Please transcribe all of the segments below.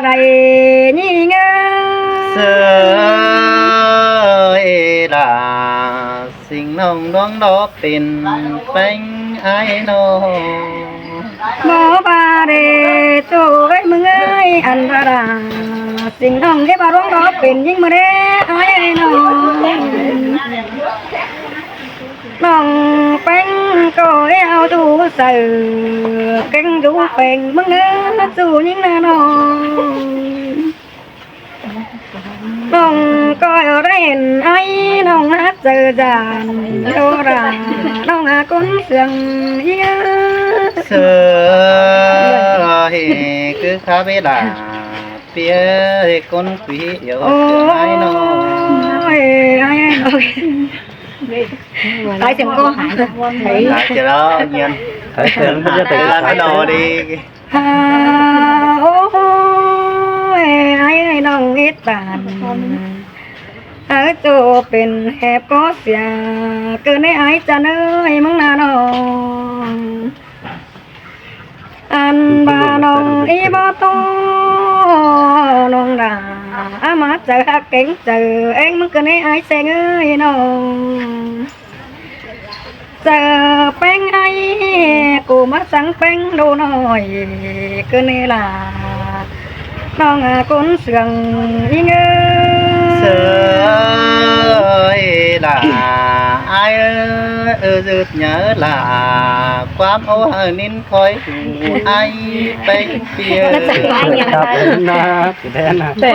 ໄອ້ຍິງເອີຍ ເຊີຍລາ ຊິງນ້ອງດວງດອກເປັນແປ້ງອ້າຍນ້ອງ ບໍ່ວ່າເດໂຕເອີຍ ມຶງເອີຍ ອັນດາດາ ຊິງນ້ອງເອີຍ ວ່າດວງດອກເປັນຍິງມື້ເດອ້າຍນ້ອງ ນ້ອງແປ້ງກໍເອົາດູໃສ່ ແກ້ງດູແປ້ງມຶງເດີ ສູ່ຍິງນະນ້ອງ ນ້ອງກໍໄດ້ເຫັນອ້າຍນ້ອງຮັກໃຈຈານໂດລາ ນ້ອງຫາຄົນເຊື່ອງເອີຍ ເຊື່ອເອີຍ ຄືຄາເວລາ ເປີຍຄົນຄຸຍເອີຍ ໂອ້ຍ ເອື້ອຍນ້ອງ ໂອ້ຍ ອ້າຍນ້ອງ ຕາຍສຽງກໍ ຕາຍຈະລະຍຽນ ຕາຍສຽງກໍຈະໄປ ຕາຍລະດີ ໂອ້ຍ ອ້າຍເອີຍ ນ້ອງເຮັດປານ ເອົາໂຕເປັນແຮບກໍເສຍ ເກີນໄດ້ອ້າຍຈະເນີຍ ມຶງນະນ້ອງ ອັນວ່ານ້ອງອີ່ບໍ່ໂຕ ນ້ອງດາ ອາມາໃຈຮັກແກງໃຈແອງ ມຶງກໍແນ່ອ້າຍແສງເອີຍນ້ອງ ເຈີແປ້ງອ້າຍ ກູມາສັ່ງແປ້ງດູໜ້ອຍ ຄືແນ່ລະ ນ້ອງອາຄົນເຊື່ອງອີ່ເອີຍ ເຈີເອີຍລະ ອ້າຍເອີຍ ເອີຍ ຍືດຍາວລະ ຄວາມໂອ້ເຮີນິນ ຄອຍຫູອ້າຍແປ້ງເປີຍ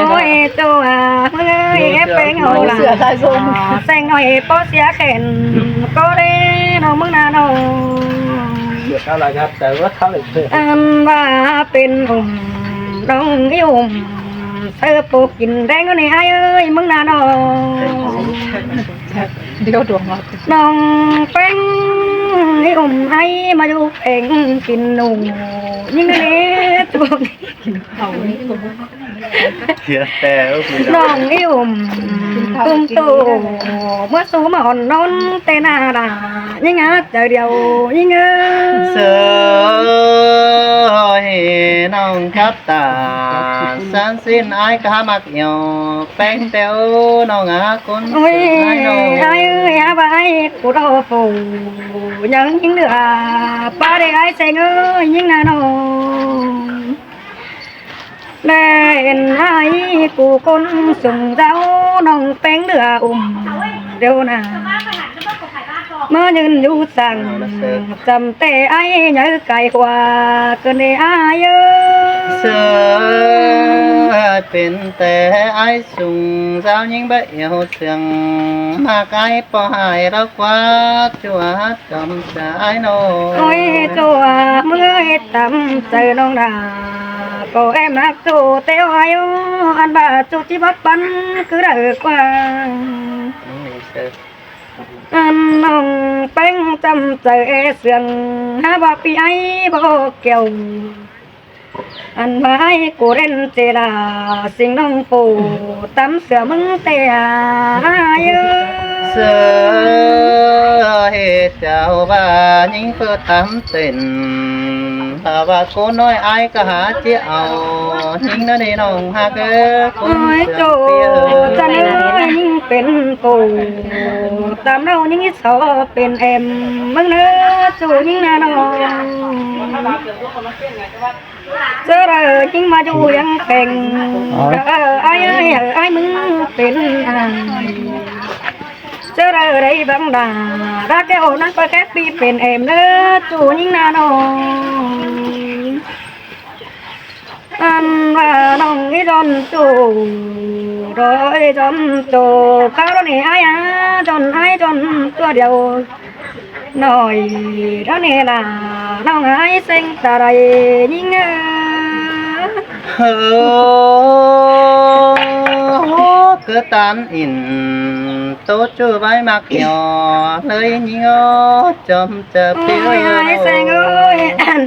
ໂອ້ຍ ໂຕອາເອີຍ ແປ້ງເຮົາລະ ແສງໜ້ອຍບໍ່ເສຍແຂນ ກໍເດ້ນ້ອງເມືອງນານ້ອງ ອັນວ່າເປັນອຸ້ມ ນ້ອງອີ່ອຸ້ມ ເຊີໂປກິນແດງນີ້ອ້າຍເອີຍ ເມືອງນານ້ອງ ດຽວດວງວ່າ ນ້ອງແປ້ງອີ່ອຸ້ມ ອ້າຍມາຢູ່ແຂວງປີນໜູ ຍິງເດ້ ເທື່ອແຕ່ ນ້ອງອີ່ອຸ້ມ ຕຸ້ມໂຕ ເມື່ອສູ່ມາອ່ອນນອນແຕ່ໜ້າດາ ຍິງຫາເຈົ້າດຽວ ຍິງເອີຍ ເຊີຍ ນ້ອງຄັບຕາ ສານສິ້ນອ້າຍກະມັກ ຍອກແປ້ງແຕ້ວນ້ອງຫາຄົນ ໂອ້ຍ ອ້າຍເອີຍ ຫາວ່າອ້າຍກູດອໂຟ ຍັງຍິງເດືອ ປາເດອ້າຍແສງເອີຍ ຍິງນານ້ອງ ແລເຫັນອ້າຍກູຄົນສູງເຈົ້າ ນ້ອງແປ້ງເດືອອຸ້ມ ດຽວນາ ມາຢືນຢູ່ສັງ ຈຳແຕ່ອ້າຍໃຫຍ່ກາຍຂວາ ເກີນເດອ້າຍເອີຍ ເຊີຍ ເປັນແຕ່ອ້າຍສູງ ສາວຍິງໃບອຽວເຊື່ອງ ມາກາຍບໍ່ຫາຍລາວຄວາ ຈົວຈອມສາຍນ້ອງ ໂອ້ຍ ຈົວເມື່ອຍຕາມໃຈນ້ອງດາ ກໍແອບມັກໂຕແຕ່ອ້າຍ ອັນວ່າຈຸຈິບັດປັນຄືໄດ້ກວ່າ ອັນນ້ອງແປ້ງຈຳໃຈແອເຊື່ອງ ຫາວ່າປີໄອບໍ່ແກ້ວ ອັນວ່າໄອກູເຣນເຈລາ ສິ່ງນ້ອງປູຕຳເສືອມຶງແຕ່ອາຍ ເສືອເຮັດເຈົ້າວ່າຍິງເປີດຕຳເຕັ້ນ ຖ້າວ່າໂກນ້ອຍອາຍກໍຫາຈະເອົາ ຍິງນະນີ້ນ້ອງຮັກເອີຍ ໂອ້ຍ ໂຈ ຈັນເອີຍ ຍິງເປັນໂກ ຕາມເຮົາຍິງຊອບເປັນແອມ ເບິ່ງເດີ ໂຈຍິງນະນ້ອງ ເຊີເດີ ຍິງມາຢູ່ຍັງແຂງ ເອີ ອາຍເອີຍ ເອີ ອາຍມຶງເປັນອາຍ ເຈີໄດ້ບັງດາ ດາແກ້ວນາງປາແກ້ວປີເປັນແອມເດີ ໂຈຍິງນານ້ອງ ອັນວ່ານ້ອງອີດອນໂຈ ດອຍດອນໂຈ ຄາວນີ້ອາຍອາ ດອນອາຍດອນຕົວດຽວ ໜ້ອຍເທົ່ານີ້ລະ ນ້ອງອາຍເສັງຕາໄດຍິງເອີຍ ເຮີ ເກີດຕານອິນ ໂຕຈູໃບໝາກຫຍໍ້ເລີຍຍິງເອີຍ ຈອມຈະເປີ ໂອ້ຍ ອາຍເສັງເອີຍ ອັນ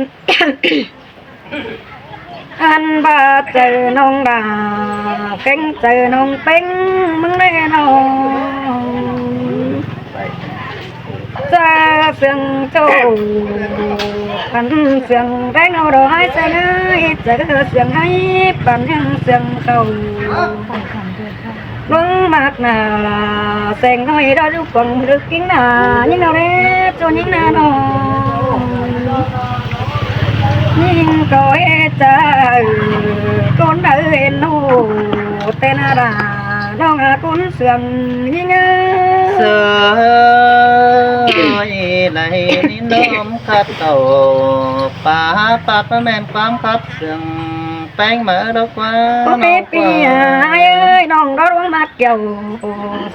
ອັນວ່າໃຈນ້ອງດາ ເປັງໃຈນ້ອງເປັງ ມຶງແນ່ນ້ອງ ເສືອງໂຈ ອັນເສືອງແດງເອົາດອກໄມ້ໃສ່ເງີຍ ເສືອງໄຫ້ປັນແຮງເສືອງເຂົ້າ ລົງມາກໜ້າແສງນ້ອຍ ດອກຢູ່ກອງເລິກກິງໜ້າ ຍິງເອົາແດ່ ໂຈຍິງໜ້ານ້ອງ ຍິງກໍເຮັດໃຈ ຄົນໃດເຫັນຮູ້ແຕ່ໜ້າດາ ນ້ອງອາກຸນເຊື່ອງຍິງເອີຍ ເຊື່ອຍໄດ້ຍິນນ້ອມຂັດເອົາ ປາປັດມາແມ່ນຄວາມຂັດເຊື່ອງ ແປ້ງມາເອີດອກວ່າ ໂອເປເປຍອ້າຍເອີຍ ນ້ອງດອກດວງມາກແກ້ວ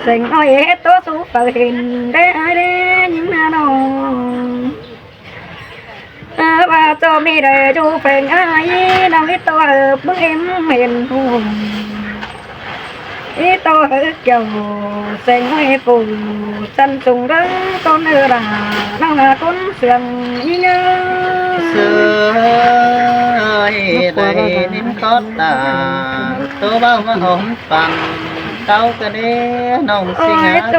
ເສັງນ້ອຍເຮັດໂຕສູ່ໄປເຫັນ ເດ້ອ້າຍເດ້ຍິງນານ້ອງ ເອີ ວ່າເຈົ້າມີໄດ້ຢູ່ແພງອ້າຍ ນ້ອງອີໂຕເອີບ ມຶງເອັມເຫັນຫູ ອີໂຕເອີແກ້ວ ແສງຫ້ອຍປູ ຊັ້ນສູງເດີ ຕົ້ນເອີລາ ນ້ອງອາກຸນເຊື່ອງຍິງເອີຍ ເຊື່ອຍໄດ້ຍິນກໍຕາ ໂຕເວົ້າມາຫອມປັນ ເຕົ້າກະເດ ນ້ອງຊິງຫາ ໂອ້ຍ ໂຕ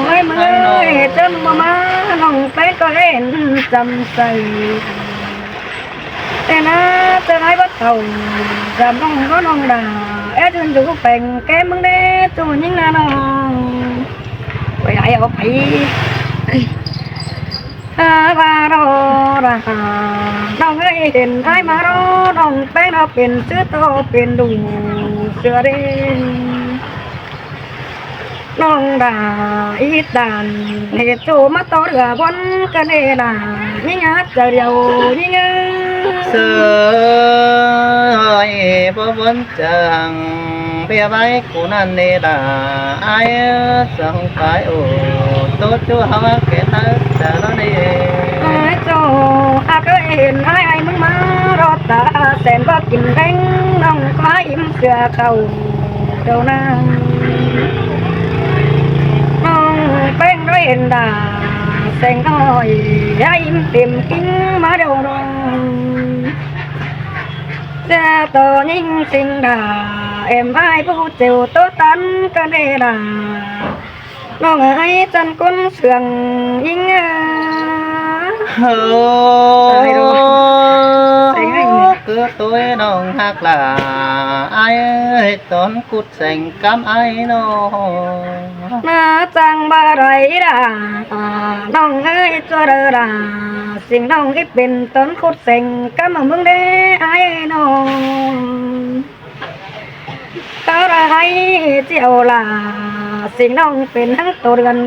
ໂອ້ຍ ເມື່ອຍ ເຈົ້າບໍ່ມາ ນ້ອງໄປກໍເຫັນຈຳໃສ ແຕ່ໜ້າຈະໄດ້ບໍ່ເທົ່າ ຈຳນ້ອງກໍນ້ອງດາ ແອດເດີນຢູ່ແປງແກ້ມມຶງເດ້ ໂຕຍິງນານ້ອງ ໄປໄດ້ອອກໄປ ອາວ່າລໍລະ ນ້ອງເອີຍ ເຫັນອ້າຍມາລໍ ນ້ອງແປ້ງເຮົາເປັນຊື່ໂຕເປັນດູເສືອເດ້ ນ້ອງດາອີດານ ເຮັດໂຕມາຕໍ່ເຮືອວົນກັນເດລາ ຍິງຫາໃຈດຽວຍິງເອີຍ ເຊີຍ ບໍ່ວົນ ຈັ່ງເບຍໄວ້ກູນັ້ນເດລາ ອ້າຍເອີຍ ສອງຝ່າຍໂອ ໂຕຈູເຮົາເປັນເອົາຈາລະເດ ອ້າຍໂຕ ຫາກເຄີຍເຫັນອ້າຍ ອ້າຍມຶງມາລໍຕາ ແສນບໍ່ກິນແລງ ນ້ອງຄວາຍອີ່ມເສືອເຂົ້າເຈົ້ານາງ ນ້ອງແປ້ງດ້ວຍເຫັນດາ ແສງນ້ອຍ ອ້າຍອີ່ມເຕັມກິ້ງມາດຽວນ້ອງ ເສືອໂຕຍິງສິງດາ ແອມອ້າຍຜູ້ເຈົ້າໂຕຕັນກະເດດາ ນ້ອງເອີຍ ຈັນກຸນເຊື່ອງຍິງເອີຍ ເຮີ ຕາຍແລ້ວ ເກີດໂຕຍນ້ອງຮັກຫຼ້າ ອ້າຍເອີຍ ຕອນກຸດແສງກຳອ້າຍນ້ອງ ໜ້າຈັ່ງບໍ່ໄດ້ດາ ນ້ອງເອີຍ ຈົວເດີດາ ສິງນ້ອງອີເປັນຕອນຄຸດແສງກຳເອົາມຶງເດ້ອ້າຍເອີຍນ້ອງ ເອົາລະໄຫ້ຈິເອົາລະ ສິງນ້ອງເປັນທັງໂຕເດືອນ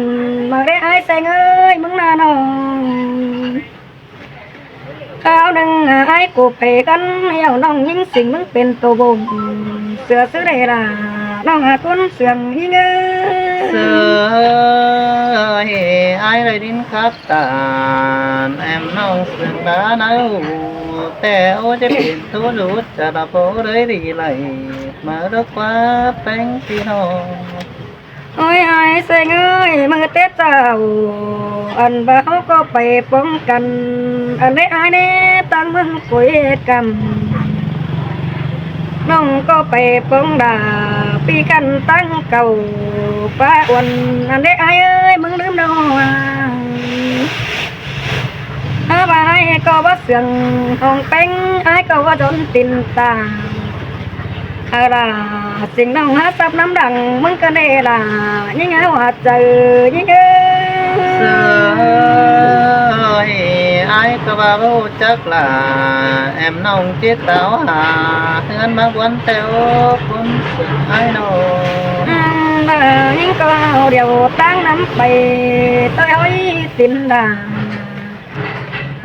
ມາເດ້ອ້າຍແສງເອີຍ ມຶງນານ້ອງ ຄາວໜຶ່ງອ້າຍກູໄປກັນ ເອົານ້ອງຍິງສິງມຶງເປັນໂຕບົ່ມ ເສືອຊື່ໄດ້ລະ ນ້ອງຫາຄົນເຊື່ອງຍິງເອີຍ ເຊື່ອຍ ອ້າຍໄດ້ດິນຄັດຕານ ແອມນ້ອງເຊື່ອງດານາ ແຕ່ໂອຈະເປັນໂຕຢູ່ຈະລະໂປເລີຍດີໄລ ມາເລີກວ່າແປ້ງພີ່ນ້ອງ ໂອ້ຍ ອ້າຍແສງເອີຍ ມື້ແຕ່ເຊົ້າ ອັນວ່າເຮົາກໍໄປປ້ອງກັນ ອັນໃດອ້າຍແນ່ ຕັ້ງເມືອງກົຍກຳ ນ້ອງກໍໄປປ້ອງດາ ປີກັນຕັ້ງເກົ່າ ປ້າອວນ ອັນໃດອ້າຍເອີຍ ມຶງລືມນ້ອງ ຫາວ່າອ້າຍກໍວ່າເຊື່ອງ ຫ້ອງແປ້ງ ອ້າຍກໍວ່າຈົນຕີນຕາ ເອົາລະ ສິງນ້ອງຫາຊັບນ້ຳດັງ ມຶງກະເນລາ ຍິງຫາຫົວໃຈຍິງເອີຍ ເອີຍ ອ້າຍກໍວ່າບໍ່ຮູ້ຈັກລະ ແອມນ້ອງຈິດຕາວຫາ ເຮືອນມາບວນແຕ່ໂອ ຄຸນເສືອອ້າຍນ້ອງ ອືມ ຍິງກໍເອົາດຽວຕາງນຳໄປ ໂຕຍໂອຍຕິນດາ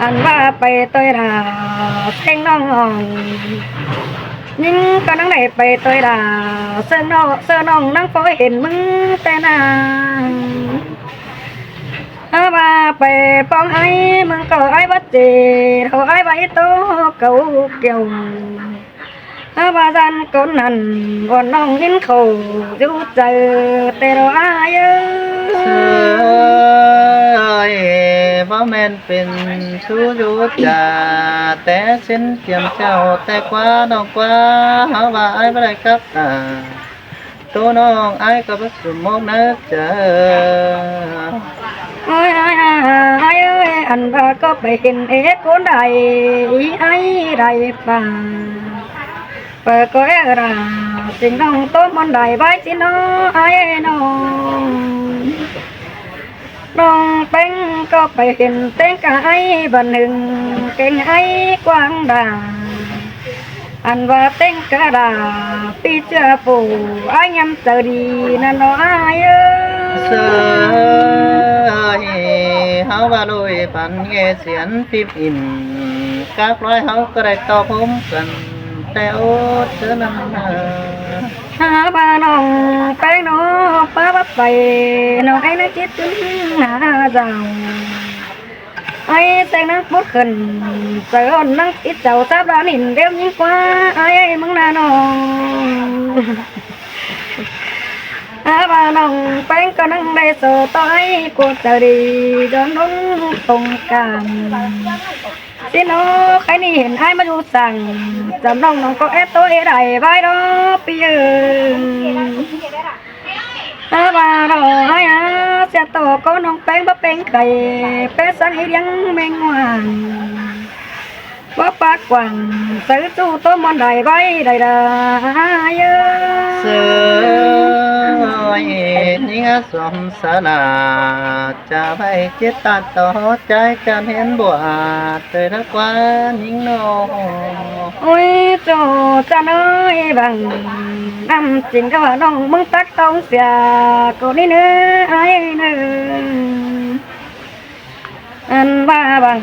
ອັນວ່າໄປໂຕຍລາເສັງນ້ອງ ຍິງກໍນັ່ງໄດ້ໄປໂຕຍລາເສີນ້ອງ ເສີນ້ອງນັ່ງພໍເຫັນມຶງແຕ່ນາ ຫາວ່າໄປປ້ອງອ້າຍ ມຶງກໍອ້າຍວ່າເຈ ເທົ່າອ້າຍວ່າອີໂຕເກົ່າກ່ຽວ ຫາວ່າຊັ້ນຄົນນັ້ນ ວອນນ້ອງຍິນເຂົ້າຢູ່ໃຈແຕ່ລະອ້າຍເອີຍ ເອີຍ ບໍ່ແມ່ນເປັນຊູຢູ່ຈາ ແຕ່ຊິນຈຽມເຈົ້າ ແຕ່ກວ່ານ້ອງກວ່າ ຫາວ່າອ້າຍບໍ່ໄດ້ກັບຕາ ໂຕນ້ອງອ້າຍກໍບໍ່ສົມໝົກໃນໃຈ ອ້າຍ ອ້າຍ ອ້າຍ ອ້າຍເອີຍ ອັນວ່າກໍໄປເຫັນເອກຄົນໃດ ອ້າຍໄດ້ປາ ເປີກໍເອລາ ຊິນ້ອງໂຕມັນໄດ້ໄວ້ຊິນ້ອງ ອ້າຍນ້ອງ ນ້ອງແປ້ງກໍໄປເຫັນແຕ່ງກາຍບັນຫຶງ ເກັ່ງອ້າຍກວ້າງດາ ອັນວ່າເຕັ້ງກະດາ ປີເຈື່ອປູ ອ້າຍຍຳໃຈດີນະເນາະອ້າຍເອີຍ ເສີຍ ເຮົາວ່າລຸຍປັນເງສຽນພິມອິນ ກາກລອຍເຮົາກໍໄດ້ຕໍ່ພົມກັນ ແຕ່ອົດເທື່ອນັ້ນນາ ຫາວ່ານ້ອງແປ້ງນ້ອງປາບໄປ ນ້ອງໄອ້ນາງຈິດຈຶ່ງຫາເຈົ້າ ໄອ້ແສງນາງປຸດຂຶ້ນ ສະອອນນາງອີເຈົ້າສາບລານິນເດວຍິ່ງກວ່າໄອ້ເມືອງນານ້ອງ ຫາວ່ານ້ອງແປ້ງກໍນັ່ງໄດ້ໂສຕໍ່ໄອ້ກົວໃຈດີ ດອນດົນຕົງການ ຊິນ້ອງໄອ້ນີ້ເຫັນອ້າຍມາຢູ່ສັງ ຈຳນ້ອງນ້ອງກໍແອດໂຕເອໄດ້ໄວ້ດອກປີເອີ ອາວ່າດອກໄອ້ອາ ເສຍໂຕກໍນ້ອງແປ້ງບໍ່ເປັນໄຂ້ ແປສັງອີດຽງແມງຫວານ ບໍ່ປາກກວ້າງ ໃສ່ສູ້ໂຕມັນໄດ້ໄວ້ໄດ້ດາເອີ ເສີຍ ຍິງອາສົມສາລາ ຈະໄວ້ຈິດຕາຕໍ່ໃຈ ຈະເຫັນບໍ່ອາດ ເຕີຍນະກວ່າຍິງນ້ອງ ໂອ້ຍ ໂຈຈະເນີຍບັງ ນຳຈິງກະວ່ານ້ອງມຶງຕັກຕ້ອງເສຍ ກໍນີ້ເນີອ້າຍເນີ ອັນວ່າບັງ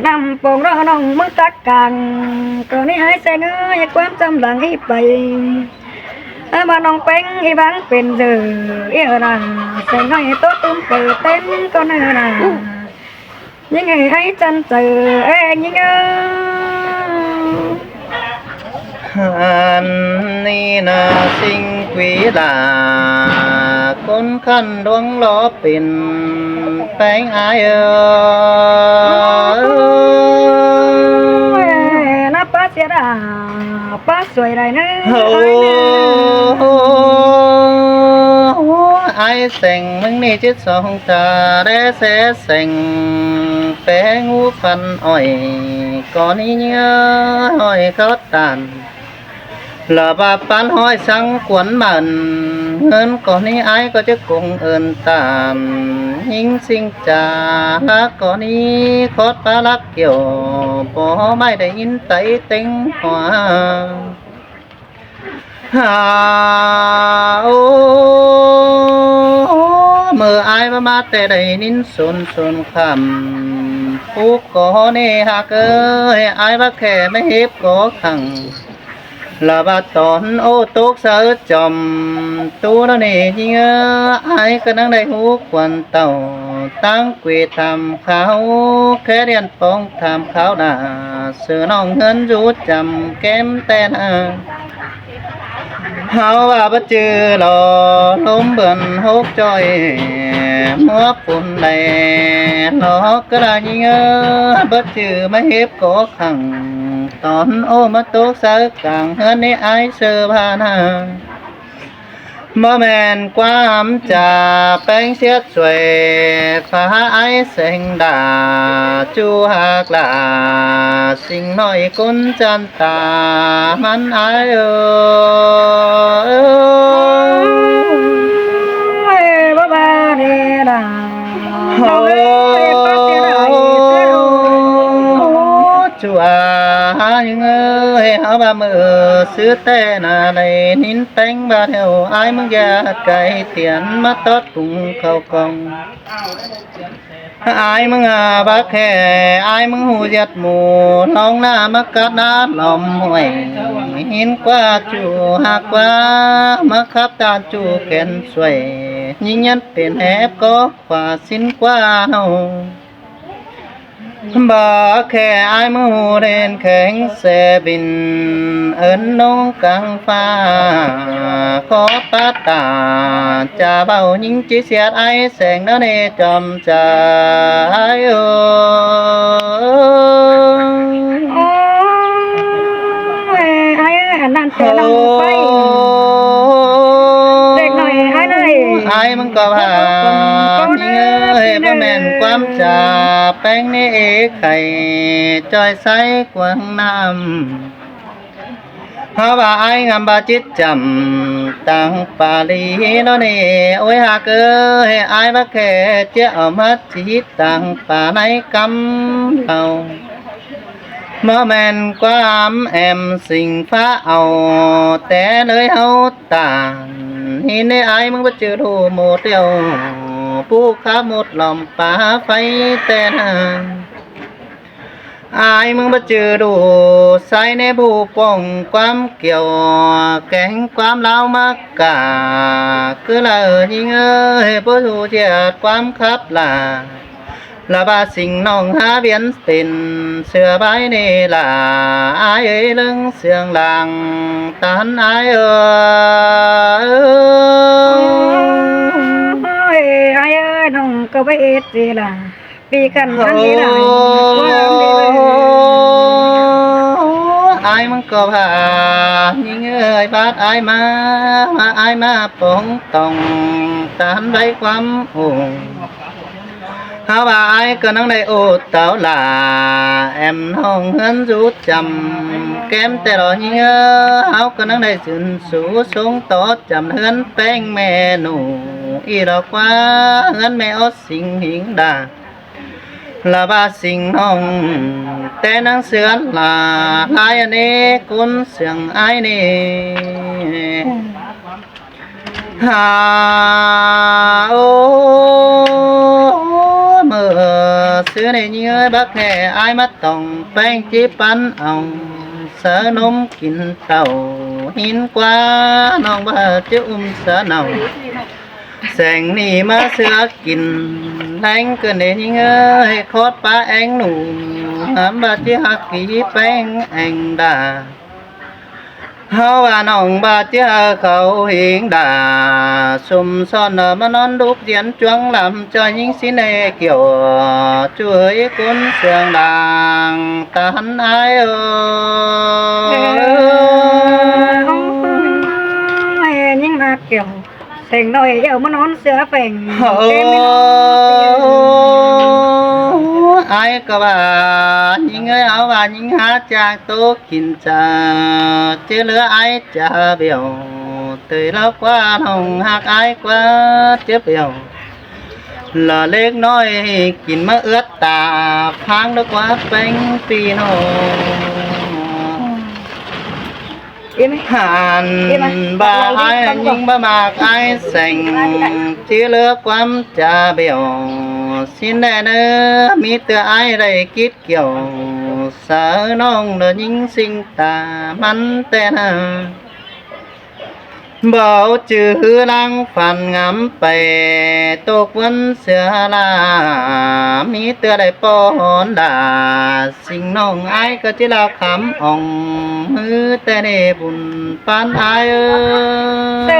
ນຳໂປ່ງເນາະນ້ອງມຶງຕັກກາງ ກໍນີ້ອ້າຍແສງເອີຍ ຄວາມຈຳຫຼັງອີໄປ ອາວ່ານ້ອງແປ້ງອີບັງເປັນເດີ ເອີລາ ແສງນ້ອຍໂຕຕຶມເປີເຕັນກໍເນີນາ ຍິງໃຫ້ໄອ້ຈັນເຈີແອງຍິງເອີ ອັນນີ້ນາຊິງກວີລາ ຄົນຄັນດວງລໍເປັນແປ້ງອາຍເອີ ນະປາເສຍດາ ປາສວຍໄດ້ເນີ ໂອ້ ອາຍເໜີ ອາຍແສງ ມຶງນີ້ຈິດສອງຕາແລແສ ແສງແປງຫູຟັນອ້ອຍ ກໍນີ້ເຫຍື່ອຫ້ອຍເຂົາຕານ ລະບາບປານຫ້ອຍສັງກວນໝັ້ນ ເງິນກໍນີ້ອາຍກໍຈະກົງເອີ້ນຕານ ຍິງສິງຈາລະກໍນີ້ຂອດປາລັກກ່ຽວ ບໍ່ໄມ້ໄດ້ຍິນໄຕເຕັງຫົວ ຫາ ໂອ ເມື່ອອາຍວ່າມາແຕ່ໄດ້ຍິນສົນ ສົນຄຳ ຜູ້ກໍເນຮັກເອີຍ ອາຍວ່າແຄ່ມາເຮັບກໍຂັງ ລະວ່າຕອນໂອຕົກເສີຈອມ ຕູລະເນຍິງເອີຍ ອາຍກະນັ່ງໄດ້ຮູ້ຄວນເຕົ້າ ຕັ້ງເກວດຖາມຂ່າວ ແຄ່ລຽນປອງຖາມຂ່າວດາ ເສືອນ້ອງເຮືອນຢູ່ຈຳແກ້ມແຕ່ນາ ເຮົາວ່າບໍ່ຈື່ລໍ ລົມເບືອນຫົກຈ່ອຍ ມົວຝຸ່ນໄດ້ ລໍກະລາຍິງເອີຍ ບໍ່ຈື່ມາເຮັບກໍຂັງ ຕອນໂອມາຕົກໃສ່ກາງເຮືອນນີ້ອາຍເສືອພານາ ບໍ່ແມ່ນຄວາມຈາແປງເສຍ ຊ່ວຍພາອ້າຍແສງດາ ຈູຮັກຫຼາ ຊິງນ້ອຍກຸນຈັນຕາ ມັນອາຍເອີຍ ເອີຍ ບໍ່ວ່າເດດາ ໂອ້ ເອີຍ ປາເສຍດາຍເສຍໂອ ຈູອາຍເອີຍ ເຮົາວ່າມື້ຊື່ແຕ່ນາໄດ້ຍິນ ແປ້ງບາດແຮວ ອ້າຍມຶງຢ່າໄກຕຽນ ມາຕອດກຸງເຂົ້າກ່ອງ ອ້າຍມຶງອາບັກແຮ ອ້າຍມຶງຫູຢາດໝູ ລອງໜ້າມາກັດໜ້າລອມຫ້ວຍ ຫີນກວ່າຈູຮັກກວ່າ ມາຂັບຕານຈູແຂນຊ່ວຍ ຍິງຍັນເປັນແຮບກໍຂວາສິນກວ່າເຮົາ ບາແຄ່ອ້າຍມືແດນແຂງແສບິນ ເອີ້ນນ້ອງກາງຟ້າ ຂໍປາດຕາ ຈາເວົ້າຍິງຈິສຽດອ້າຍແສງນະເນຈອມຈາ ເອີ ໂອ້ ຍ ອ້າຍເອີຍ ອັນນັ້ນແຕ່ນ້ອງໄປ ເດັກນ້ອຍອ້າຍເອີຍ ອ້າຍມັນກໍວ່າ ເອີ ພໍ່ແມ່ ແປ້ງນີ້ເອໄຂ່ ຈ່ອຍໃສ່ກວາງນ້ຳ ເຮົາວ່າອ້າຍງາມບາຈິດຈຳ ຕ່າງປາລີເນາະນີ້ ໂອ້ຍຮັກເອີຍ ອ້າຍບັກແຂ້ ຈະເອົາມາຈີດຕ່າງປາໃນກຳເຮົາ ບໍ່ແມ່ນຄວາມແອມສິງຟ້າເອົາ ແຕ່ເລີຍເຮົາ ຕານ ນີ້ເນ ອ້າຍມຶງບໍ່ຈື່ຮູ້ໝົດແລ້ວ ຜູ້ຂ້າໝົດຫຼອມປາໄຟແຕ່ນານ ອ້າຍມຶງບໍ່ຈື່ຮູ້ ໃສ່ໃນຜູ້ປ້ອງຄວາມກ່ຽວ ແກງຄວາມລາວມາກາ ຄືລາວຍິງເອີຍ ບໍ່ຮູ້ຈຽດຄວາມຂັບລາ ລະບາສິງນ້ອງຫາວຽນເປັນເສືອບາຍເນລາ ອ້າຍເອີຍເລື່ອງເຊື່ອງລາງ ຕານອ້າຍເອີຍ ໂອ້ຍ ອ້າຍເອີຍ ນ້ອງກໍບໍ່ເຮັດຊິລະ ປີກັນມັນດີຫຼາຍ ໂອ້ຍ ອ້າຍມັນກໍວ່າ ຍິງເອີຍ ບາດອ້າຍມາ ມາອ້າຍມາປອງຕ້ອງ ຕານໃບຄວາມໂອ ເຮົາວ່າອ້າຍກໍນັ່ງໄດ້ໂອເຕົາຫຼ້າ ແອມນ້ອງເຮືອນຢູ່ຈຳ ແກ້ມແຕ່ຫຼໍຍິງເອີ ເຮົາກໍນັ່ງໄດ້ຊື່ນຊູຊົງຕໍ່ຈຳເຮືອນແປ້ງແມ່ໜູ ອີຫຼອກວ່າເຮືອນແມ່ອອດສິງຫິງດາ ລະບາສິງນ້ອງ ແຕ່ນາງເສືອຫຼ້າ ຫຼາຍອະເນກຄົນເຊື່ອງອ້າຍເນ ຫາ ໂອ້ ເມີຊື່ໃນເຍືອບັກແຮ່ ອ້າຍມາຕ້ອງແປ້ງຈີປັນເອົາ ເສີນົມກິນເຕົ້າ ຫີນກວ່ານ້ອງວ່າຈະອຸ້ມສາເນົ່າ ແສງນີ້ມາເສືອກິນ ແລງເກີນເດຍິງເອີຍ ຄອດປາແອງໜູ ຫາມວ່າຈະຮັກກີແປ້ງແອງດາ ເຮົາວ່ານ້ອງບາດເຈ້ເຂົາເຮງດາ ສົມຊ້ອນມານອນດຸກຢຽນຈວງລຳ ຈ່ອຍຍິງຊິເນກ່ຽວ ຈວຍກຸນເຊື່ອງດາງ ຕາຫັນອາຍເອີ ເອີ ຍິງມາກ່ຽວ ແສງນ້ອຍເອີ ມານອນເສືອແຝງ ເອີ ອາຍກໍວ່າຍິງເອີຍ ເຮົາວ່າຍິງຫາຈາກໂຕ ກິນຈາ ເຈເຫຼືອອາຍຈາແບວ ເຕີຍລາວກວ່ານ້ອງຮັກອາຍກວ່າເຈັບແບວ ລະເລັກນ້ອຍກິນມາເອືອດຕາ ພາງລະກວ່າແປ້ງປີນ້ອງ ຫັນ ເອີ ບໍ່ອາຍຍິງບໍ່ມັກອາຍແສງ ເຈເຫຼືອຄວາມຈາແບວ ຊິແນ່ເນີ ມີແຕ່ອາຍໄດ້ກິດ ກ່ຽວ ສາວນ້ອງລະຍິງສິງຕາມັນແຕ່ນາ ບໍ່ຈື່ລາງຝັນງາມໄປ ຕົກວັນເສືອລາ ມີແຕ່ໄດ້ປ້ອນດາ ສິງນ້ອງອາຍກໍຈິລາຄຳອ່ອງ ມືແຕ່ເນບຸນ ປານອາຍເອີຍ ເສື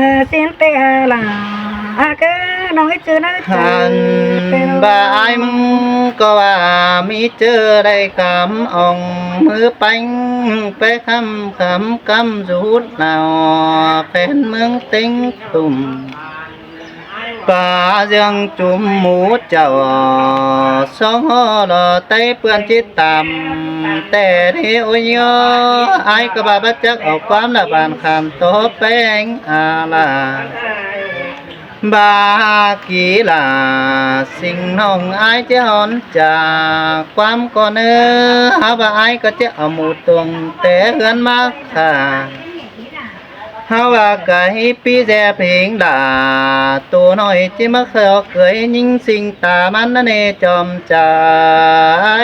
ອ ເຊນເຕອລາ ອາເກີນ້ອງເອີຍ ເຈີນາ ຫັນບາອາຍມຶງກໍວ່າມີເຈີໄດ້ຄຳອ່ອງ ມືແປ້ງແປຄຳຄຳກຳຢຸດໜາວ ແຟນເມືອງເຕັງຕຸ່ມ ປາເຈືອງຈຸມໝູເຈົ້າ ສອງຫໍ່ລໍໄຕ້ເປື້ອນຈິດຕາມ ແຕ່ເດໂອຍອ ອາຍກໍບາບາຈັກເອົາຄວາມລະບານຄານຕໍ່ແປ້ງອາລາ ບາກີລາ ສິງນ້ອງອາຍຈະຫອນຈາກຄວາມກໍເນີ ຫາວ່າອາຍກໍຈະເອົາໝູຕົງແຕ່ເຮືອນມາຂ້າ ເຮົາວ່າໄກ່ປີແຊເພງດາ ໂຕນ້ອຍຈິມາເຂົ້າເກີຍຍິງສິງຕາມັນນະເນຈອມຈາ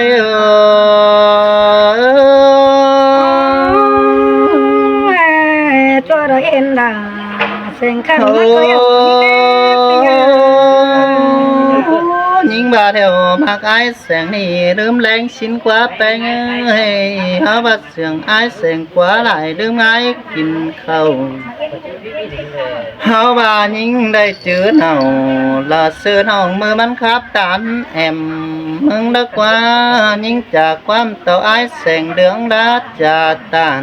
ຍເອີ ຕົວດອຍເອັນດາ ແສງຄຳມາເກີຍ ໂອ້ ຍິງບາດແຖວມັກອາຍແສງນີ້ ລືມແລງຊິນກວ່າແປ້ງເອີຍ ຫາວ່າ ເຊື່ອງອາຍແສງກວ່າຫຼາຍ ລືມງາຍກິນເຂົ້າ ເຮົາວ່າຍິງໄດ້ຈື່ເນົ່າ ລະຊື່ນ້ອງມືມັນຂັບຕານແອມ ມຶງດະກວ່າຍິງຈາກຄວາມເຕົາອາຍແສງເດືອງລາຈາຕານ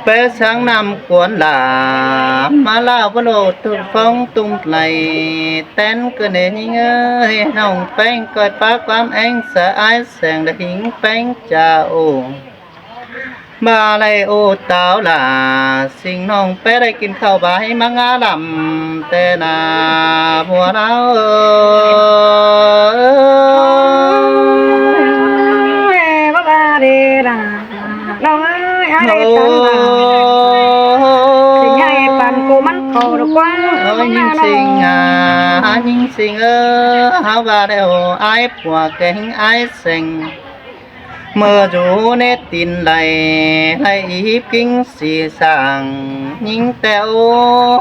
ແປສັງນຳກວນຫຼາ ມາລາວໂລດທຸກຟອງຕຸ້ມໄຫຼ ແຕ່ນກະເນຍິງເອີຍ ນ້ອງແປ້ງກ່ອຍປາກຄວາມແອງສະອາຍແສງ ລະຫິງແປ້ງຈາໂອ ມາໄລໂອຕາວຫຼາ ສິງນ້ອງແປ້ໄດ້ກິນເຂົ້າບາໃຫ້ມາງາລຳ ແຕ່ໜ້າຜົວລາວເອີຍ ເອີຍ ບໍ່ວ່າເດລະ ນ້ອງເອີຍ ອ້າຍໄດ້ຕັນລະ ໂອ້ ຊິໃຫຍ່ປານໂກມັນເຂົ້າດອກວ່າ ເອີຍ ຍິງສິງ ອາ ຍິງສິງເອີຍ ເຮົາວ່າແລ້ວ ອ້າຍຜົວແກງອ້າຍແສງ ເມື່ອຢູ່ໃນຕີນໄຫຼ ໄຫຼອີບກິງສີສ້າງ ຍິງແຕ່ໂອ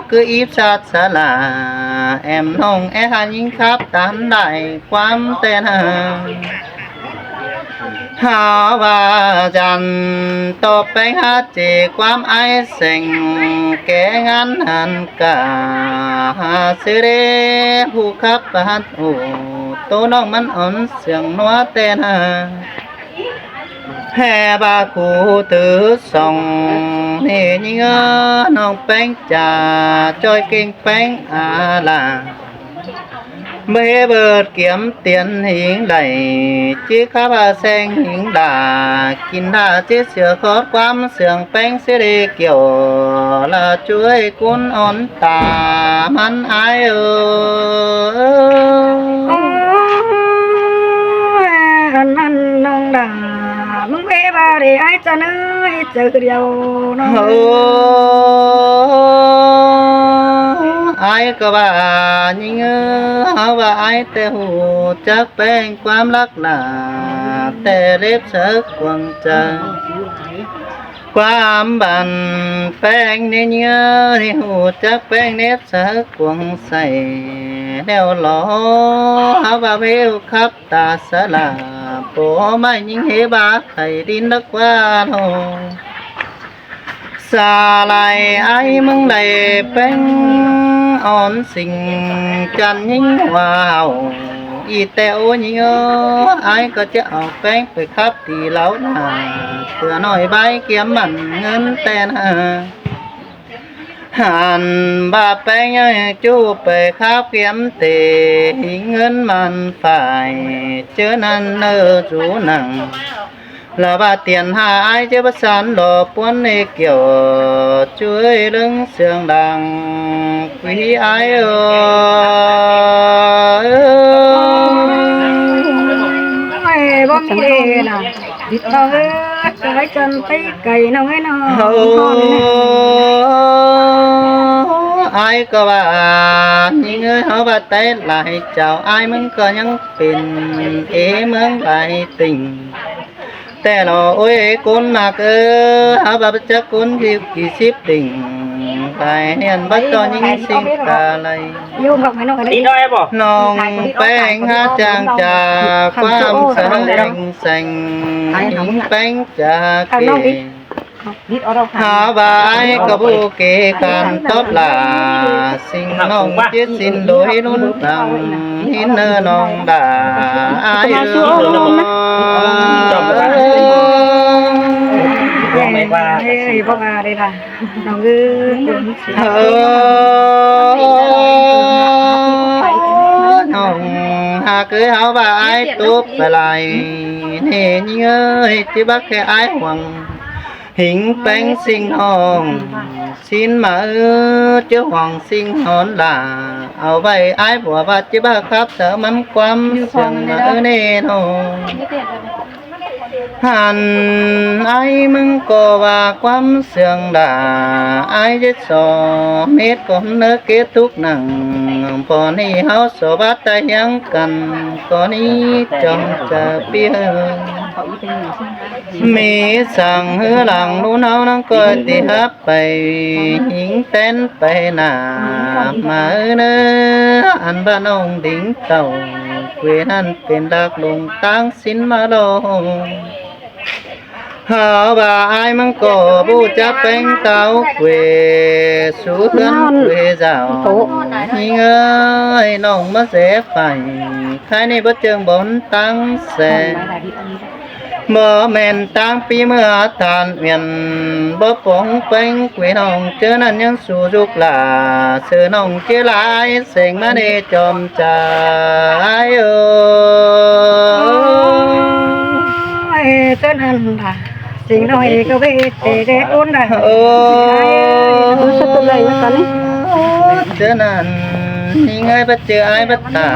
ຄືອີບຊາດສາລາ ແອມນ້ອງແອຫາຍິງຂັບຕານໄດ້ຄວາມແຕ່ນາ ຫາວ່າຈັນ ຕອບແປງຫາເຈ ຄວາມອາຍແສງ ແກ່ງານຫັນກາ ຫາຊື່ເດ ຜູ້ຂັບປານໂອ ໂຕນ້ອງມັນອ່ອນສຽງນົວແຕ່ນາ ແຫ່ບາຄູຖືສອງ ເນຍິງເອີ ນ້ອງແປ້ງຈາ ຈ່ອຍເກັ່ງແປ້ງອາລາ ເບເບີດກຽມຕຽນຫິງໄຫຼ ຈິກຂາບາແຊງຫິງດາ ກິນດາຈິດເສືອຂອດຄວາມເຊື່ອງແປ້ງຊິໄດ້ກ່ຽວ ລະຊ່ວຍກຸນອ່ອນຕາມັນອາຍເອີຍ ໂອ້ຍ ອັນນັ້ນນ້ອງດາ ມຶງເອບາເດອ້າຍຈະເນີຍ ໃຈຄືດຽວນ້ອງ ໂອ້ ອ້າຍກໍວ່າຍິງເອີ ເຮົາວ່າອ້າຍແຕ່ຮູ້ຈັກແປ້ງຄວາມລັກຫຼ້າ ແຕ່ເລັບສະກວງໃຈ ຄວາມບັນແປ້ງໃນເຫຍື່ອ ໄດ້ຮູ້ຈັກແປ້ງເນັບສະກວງໃສ່ແລ້ວຫຼໍ ຫາວ່າເວວຄັບຕາສະຫຼາ ໂປໄມ້ຍິງເຮບາໄຂ່ດິນດອກວ່າໂນ ສາລາຍອ້າຍເມືອງໃດແປ້ງອ່ອນສິງຈັນຍິງວ່າວ ອີແຕ່ໂອຍິງເອີ ອ້າຍກໍຈະເອົາແປ້ງໄປຂັບ ຕີເລົ່າໜ້າເທື່ອໜ້ອຍບາຍກຽມໝັ້ນເງິນແຕ່ນາ ຫັນບາແປ້ງຍັງຈູ້ໄປຄາບກຽມເຕ ຫິງເງິນໝັ້ນຝ້າຍ ເຈີນັ້ນເນີຊູໜັງ ລະບາຕຽນຫາອ້າຍເຈປະສານຫຼໍ່ປວນເອກຽວ ຊ່ວຍເລິງເສຍງດັງ ຄຸຍອ້າຍເອີຍ ບໍ່ມີເດນະ ນ້ອງເອີຍ ຈະໄດ້ຈັນໄປໄກນ້ອງເອີຍນ້ອງ ໂອ້ ອ້າຍກໍວ່າຍິງເອີຍ ເຮົາວ່າໄຕ້ຫຼາຍເຈົ້າ ອ້າຍມຶງກໍຍັງເປັນເອເມືອງຫຼາຍຕິ່ງ ແຕ່ລະໂອຍ ຄົນມັກເອີຍ ເຮົາວ່າປະຈັກຄົນທີ່ກີ່ສິບຕິ່ງ ໄປຮຽນບັດຕໍ່ຍິງສິງກາໄລ ຢູ່ກັບນ້ອງ ນ້ອງແປ້ງຫາຈາງຈາກຄວາມສະແຫງແສງ ຍິງແປ້ງຈາເກ ຫາວ່າອ້າຍກໍບໍ່ເກການຕອບຫຼາ ສິ່ງນ້ອງເຈັດສິ້ນໂດຍລຸນຫຼັງ ເຫັນເນີນ້ອງດາອ້າຍເອີຍ ເອີຍ ບໍ່ວ່າໄດ້ລະ ນ້ອງເອີຍ ເອີ ນ້ອງຫາກເອີຍ ເຮົາວ່າອ້າຍຕົບໄປຫຼາຍ ເນຍິງເອີຍ ຈິວ່າແຄ່ອ້າຍຫວັງ ຫິງແປ້ງຊິງຫ້ອງ ຊິນມາເອີ ເຈົ້າຂອງຊິງຫອນຫຼ້າ ເອົາໄວ້ອ້າຍຜົວວ່າຈິບາຄັບ ເຕີມັນຄວາມສຽງມາເອີ ເນນ້ອງ ຫັນອ້າຍມຶງກໍວ່າຄວາມສຽງຫຼ້າ ອ້າຍຈະສອເມັດກໍເນີເກດທຸກໜັງ ພໍນີ້ເຮົາສອບາດຕາຍຫຽງກັນ ກໍນີ້ຈອມຈະເປີຍ ມີສັງເຮືອຫຼັງໜູນເຮົານັງກໍຕິຮັບໄປ ຍິງແຕ່ນໄປໜ້າມາເອີເນີ ອັນບ້ານນ້ອງດິງເຕົ້າ ເວນັ້ນເປັນດາກລົງຕາງສິນມາລອງ ຫາວ່າອ້າຍມັງກໍບໍ່ຈັກແປ້ງເຕົ້າເວ ສູ່ເຮືອນເວເຈົ້າ ຍິງເອີຍ ນ້ອງມາແສໄຟ ໃຜໃນບໍ່ເຈີງບ່ອນຕັ້ງແສ ບໍ່ແມ່ນຕ່າງປີເມື່ອທ່ານວຽນ ບໍ່ປົງແປງກຸຍນ້ອງເຈີນັ້ນຍັງສູ່ສຸກຫຼ້າ ຊື່ນ້ອງເຈີຫຼາຍແສງມະເນຈອມໃຈ ໂອ້ຍ ເຈີນັ້ນລະ ສິ່ງນ້ອງເອກະເວເຕເດໂອນດາ ໂອ້ ເຈີນັ້ນ ຍິງເອີຍ ປະເຈີອາຍປະຕາ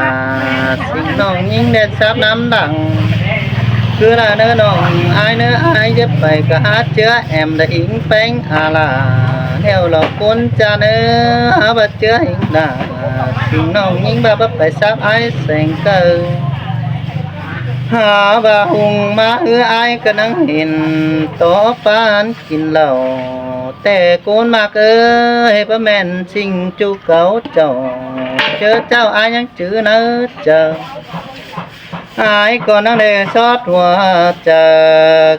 ສິ່ງນ້ອງຍິງແດນສາບນ້ຳດັງ ຄືລະເນີນ້ອງອາຍເນີອາຍ ຢ່າໄປກະຫາເຈືອແອມລະອິງແປງອາລາ ແນວຫຼອກຄົນຈາເນີ ຫາວ່າເຈືອຫິງດາ ສິ່ງນ້ອງຍິງບາບໄປສາບອາຍແສງເກີ ຫາວ່າຮຸ່ງມາເຮືອອາຍກະນັ່ງເຫັນ ຕໍ່ປານກິນເຫຼົ້າ ແຕ່ໂກນມາກເອີຍ ບໍ່ແມ່ນສິ່ງຈຸເກົ່າເຈົ້າ ເຈີເຈົ້າອາຍຍັງຈື່ໃນໃຈ ອາຍກໍນັ່ງໄດ້ຊອດຫົວໃຈ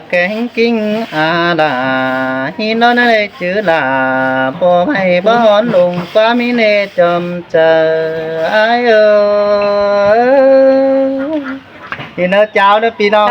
ແກງກິງອາດາ ຫີນເຮົານັ້ນໄດ້ຈື່ລາ ບໍ່ໃຫ້ບໍ່ຮ້ອນລົງຄວາມມີເນຈອມໃຈ ອາຍເອີຍ ຫີນເຮົາຈາວເດີພີ່ນ້ອງ.